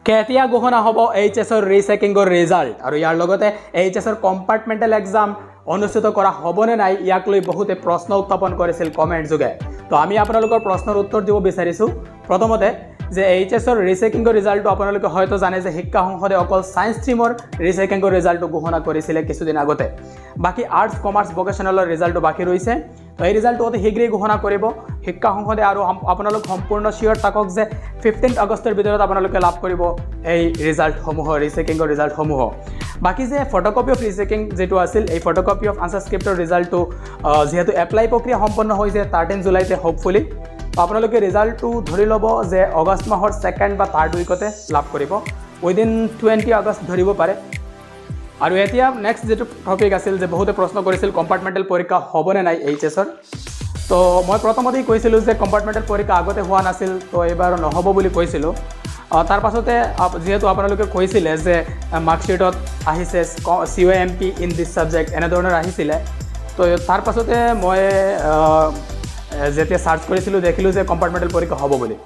কেতিয়া ঘোষণা হ'ব এইচ এছৰ ৰিচেকিঙৰ ৰিজাল্ট আৰু ইয়াৰ লগতে এইচ এছৰ কম্পাৰ্টমেণ্টেল এক্সাম অনুষ্ঠিত কৰা হ'বনে নাই, ইয়াক লৈ বহুতে প্ৰশ্ন উত্থাপন কৰিছিল কমেণ্ট যোগে। তো আমি আপোনালোকৰ প্ৰশ্নৰ উত্তৰ দিব বিচাৰিছোঁ। প্ৰথমতে যে এইচ এছৰ ৰিচেকিঙৰ ৰিজাল্টটো আপোনালোকে হয়তো জানে যে শিক্ষা সংসদে অকল ছায়েন্স ষ্ট্ৰীমৰ ৰিচেকিঙৰ ৰিজাল্টটো ঘোষণা কৰিছিলে কিছুদিন আগতে। বাকী আৰ্টছ, কমাৰ্চ, ভকেশ্যনেলৰ ৰিজাল্টটো বাকী ৰৈছে। তো এই ৰিজাল্টটো অতি শীঘ্ৰেই ঘোষণা কৰিব শিক্ষা সংসদে আৰু আপোনালোক সম্পূৰ্ণ চিয়'ৰ থাকক যে 15 আগষ্টৰ ভিতৰত আপোনালোকে লাভ কৰিব এই ৰিজাল্টসমূহ, ৰিচেকিঙৰ ৰিজাল্টসমূহ। বাকী যে ফটোকপি অফ ৰিচেকিং যিটো আছিল, এই ফটোকপি অফ আনচাৰ স্ক্ৰিপ্টৰ ৰিজাল্টটো যিহেতু এপ্লাই প্ৰক্ৰিয়া সম্পন্ন হৈছে 13 জুলাইতে, হোপফুলি আপোনালোকে ৰিজাল্টটো ধৰি ল'ব যে অগষ্ট মাহৰ ছেকেণ্ড বা থাৰ্ড উইকতে লাভ কৰিব, উইদিন 20 আগষ্ট ধৰিব পাৰে। আৰু এতিয়া নেক্সট যিটো টপিক আছিল যে বহুতে প্ৰশ্ন কৰিছিল কম্পাৰ্টমেণ্টেল পৰীক্ষা হ'বনে নাই এইচ এছৰ। তো মই প্ৰথমতেই কৈছিলোঁ যে কম্পাৰ্টমেণ্টেল পৰীক্ষা আগতে হোৱা নাছিল, তো এইবাৰ নহ'ব বুলি কৈছিলোঁ। তাৰ পাছতে যিহেতু আপোনালোকে কৈছিলে যে মাৰ্কশ্বিটত আহিছে COMP in this subject এনেধৰণৰ আহিছিলে, তো তাৰ পাছতে মই যেতিয়া চাৰ্চ কৰিছিলোঁ, দেখিলোঁ যে কম্পাৰ্টমেণ্টেল পৰীক্ষা হ'ব বুলি।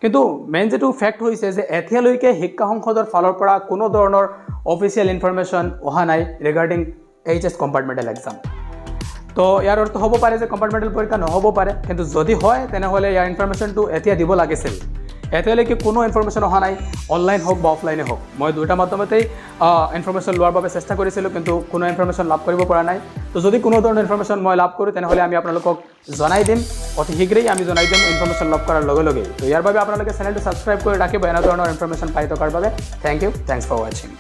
কিন্তু মেইন যিটো ফেক্ট হৈছে যে এতিয়ালৈকে শিক্ষা সংসদৰ ফালৰ পৰা কোনো ধৰণৰ অফিচিয়েল ইনফৰমেশ্যন অহা নাই ৰিগাৰ্ডিং এইচএছ কম্পাৰ্টমেণ্টেল এক্সাম। তো ইয়াৰ অৰ্থ হ'ব পাৰে যে কম্পাৰ্টমেণ্টেল পৰীক্ষা নহ'ব পাৰে। কিন্তু যদি হয়, তেনেহ'লে ইয়াৰ ইনফৰমেশ্যনটো এতিয়া দিব লাগিছিল। এতিয়ালৈকে কোনো ইনফৰমেশ্যন অহা নাই, অনলাইন হওক বা অফলাইনে হওক। মই দুয়োটা মাধ্যমতেই ইনফৰমেশ্যন লোৱাৰ বাবে চেষ্টা কৰিছিলোঁ, কিন্তু কোনো ইনফৰমেশ্যন লাভ কৰিব পৰা নাই। তো যদি কোনো ধৰণৰ ইনফৰমেশ্যন মই লাভ কৰোঁ, তেনেহ'লে আমি আপোনালোকক জনাই দিম। অতি শীঘ্ৰেই আমি জনাই দিম ইনফৰমেশ্যন লাভ কৰাৰ লগে লগেই। তো ইয়াৰ বাবে আপোনালোকে চেনেলটো ছাবস্ক্ৰাইব কৰি ৰাখিব এনেধৰণৰ ইনফৰমেশ্যন পাই থকাৰ বাবে। Thank you, thanks for watching.